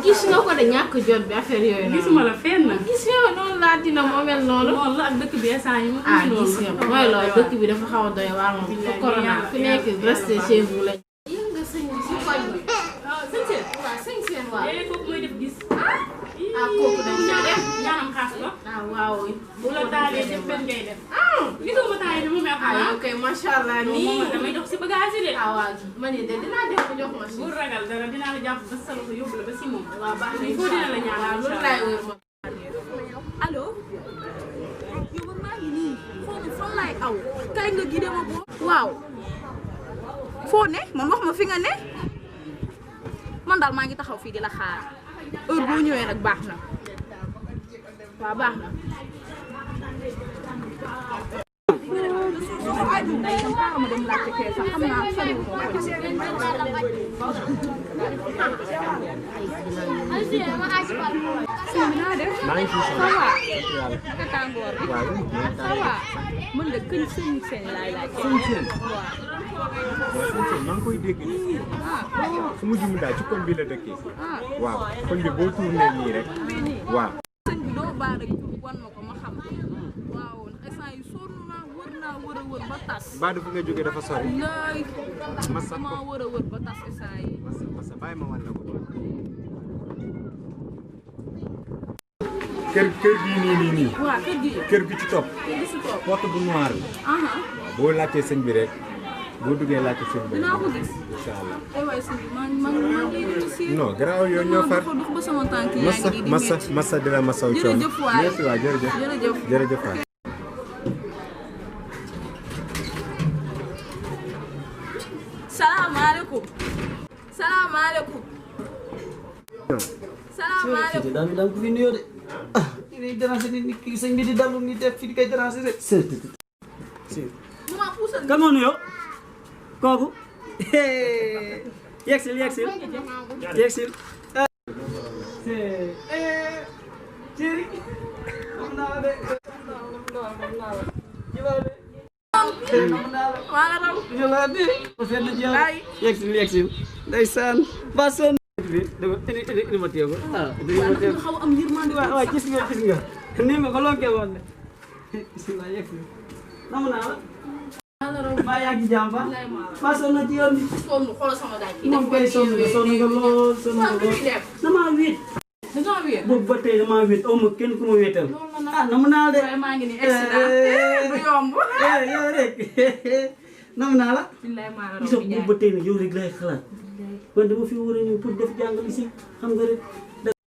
gis nga ko da ñàkk jot bi affaire yooyu noonu. gisuma la fenn. gis nga noonu laa dina moo mel noonu. loolu la ak dëkk bi instant yi moom. gis nga mooy loolu dëkk bi dafa xaw a doy waar moom. corona ku nekk rester chez vous la. yéen nga sëñ si koñ bi. sëñ seen. waaw sëñ seen waaw. léegi kooku mooy def gis. kooku dañ koy def. ñaanam xaas la. waaw. bu la taalee def benn ngay def. gisoo ma taay bi mu mel xanaa. ok macha allah nii. damay jox si bagage yi de. waaw man de dinaa def ko jox ma si. bu ragal dara dinaa la jàpp ba sa loxo yóbbu la ba si moom. waaw baax na foo dina la ñaanal loolu laay wër ma. allo yow man maa ngi nii xaw ma fan laay aw kay nga gide ma boo waaw foo ne man wax ma fi nga ne man daal maa ngi taxaw fii di la xaar heure boo ñëwee nag baax na waaw baax na ma dem laajte kee sax xam naa soriwul ko naa def ça va naka tàngoor bi ça va mën nga këñ sëñ seen laay laaj sëñ seen maa ngi koy dégg nii su ma jum daal ci koñ bi la dëkkee waaw koñ bi boo tourné nii rek waaw sëñ bi doo baax rek wan ma ko ma xam waaw instant yi sonn naa wër a wër ba tas baa dafa nga jógee dafa sori lay masa ma wër a wër ba tas instant yi masa bàyyi ma wan la ko kër gii nii waaw kër gi ci topp porte bu noir bi boo laajtee sëñ bi rek boo duggee laajte sëñ bi dinaa ko gis incha allah ay waay sëñ bi man ngi si non garaaw yow ñoo far dox ba sama tànk yaa ngi di massa di la masaw coono jërëjëf waay merci waay jërëjëf waay salaamaaleykum salaamaaleykum daan ko fi nuyoo de ini déranger ni kii sëñ bi di dalu ni def fi di koy déranger rek kan moo nuyoo kooku yegsil chéri am naa de yegsil ndeysaan ba son ini ma téye ko xaw am yërmande waaw gis nga nii nga ko lonkee woon de bismillah yegsil namu naa la maa yaa ngi jàmm ba sonn ci yoon bi xool sama daaj bi. moom kay sonn nga lool damaa wéet boobu ba tey damaa wéet aw ma kenn ku ma wéetal namu naa de maa ngi ni excellent du yomb yow rek namu naa la gis nga boobu ba tey nag yow rek lay xalaat man dama fi war a ñëw pour def jàngal si xam nga rek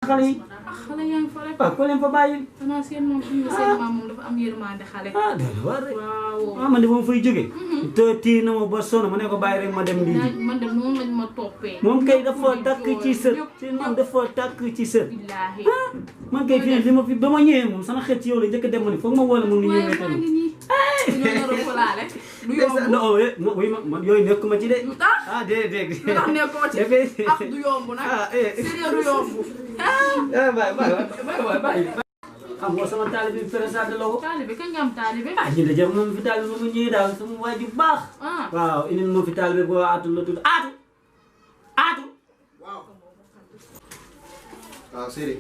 xale yi xale yaa ngi fa rek waaw ko leen fa bàyyi xanaa seen moom seen maam moom dafa am yërmande xale dana war rek waaw man de moom fay jógee te tii na ma ba sonn ma ne ko bàyyi rek ma dem lii man de noonu lañ ma toppee moom kay dafa takk ci sët seen maam dafa takk ci sët billaahi man kay fii li ma fi ba ma ñëwee moom sama xel ci yow la njëkk a dem ma ne foog ma woo la moom ni ñëwee tamit ñoo nar a fulaale du yomb non oui man yooyu nekk ma ci de lu tax déedéet lu tax nekkoo ci du yomb nag sérieux du yomb bàyyi xam nga sama taalibe bi présenté la ko taalibe kañ nga am taalibe ñu de jëm moom fi taalibe ba mu ñëwee daal sama waa ji baax waaw indi ma fi taalibe boo aatu la tudd aatu waaw Sëriñ.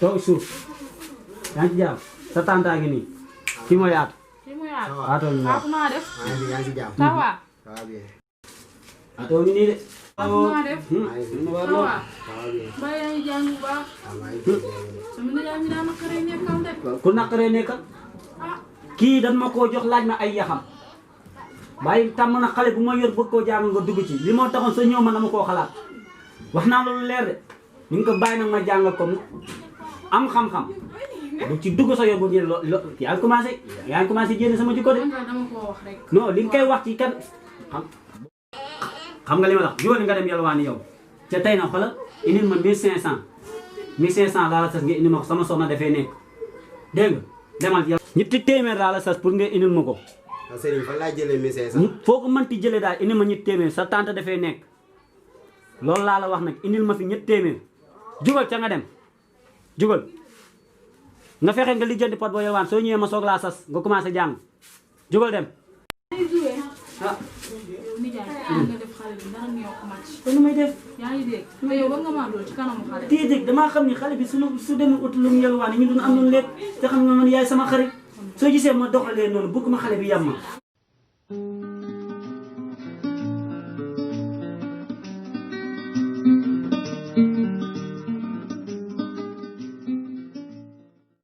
toog suuf yaa ngi ci jàmm sa tàntaa ngi nii kii mooy yaatu. kii mooy yaatu. Aatoo ñu Fatou naa def. yaa ngi si jàmm. ça va. ça va bien. Aatoo ngi nii de. Fatou naa def. maa ngi fi. ça va. ça va bien. mbaa yaa ngi jàng bu baax. waaw maa ngi fi. sama nijaay mi daa naqaree nekkal de. ku naqaree nekkal ah. kii dañ ma koo jox laaj ma ay yaxam bàyyi tàmm na xale bu ma yor bëgg koo jàng nga dugg ci li moo taxoon sa ñëw ma dama koo xalaat wax naa loolu leer de ni nga ko bàyyi nag ma jàng ko am xam-xam bu ci dugg sa yor bu jël yaa ngi commencé jénn sama jikko de dama koo wax rek. non li nga koy wax ci kan xam nga li ma la wax jógal nga dem yalwaani yow ca tey na xoolal indil ma 1500 laa la sas nga indi ma ko sama soxna dafay nekk dégg nga demal yow ñetti téeméer laa la sas pour nga indil ma ko waaw Sëriñ fan laa jëlee 1500. foo ko mënti jëlee daal indi ma ñetti téeméer sa tante dafay nekk loolu laa la wax nag indil ma fi ñetti téeméer jugal ca nga dem jugal nga fexe nga lijjanti pot boo yalwaan soo ñëwee ma soog laa sas nga commencé jàng jugal dem ah yow nijaay nga def xale bi dara nga yokk match. kon nu may def yaa ngi dégg. te yow war nga maa doon ci kanamu xale bi. déedéet damaa xam ni xale bi su demee ut lu mu yalwaan ñu doon am lu lekk te xam nga man yaay sama xarit soo gisee ma doxalee noonu bëgg ma xale bi yam ma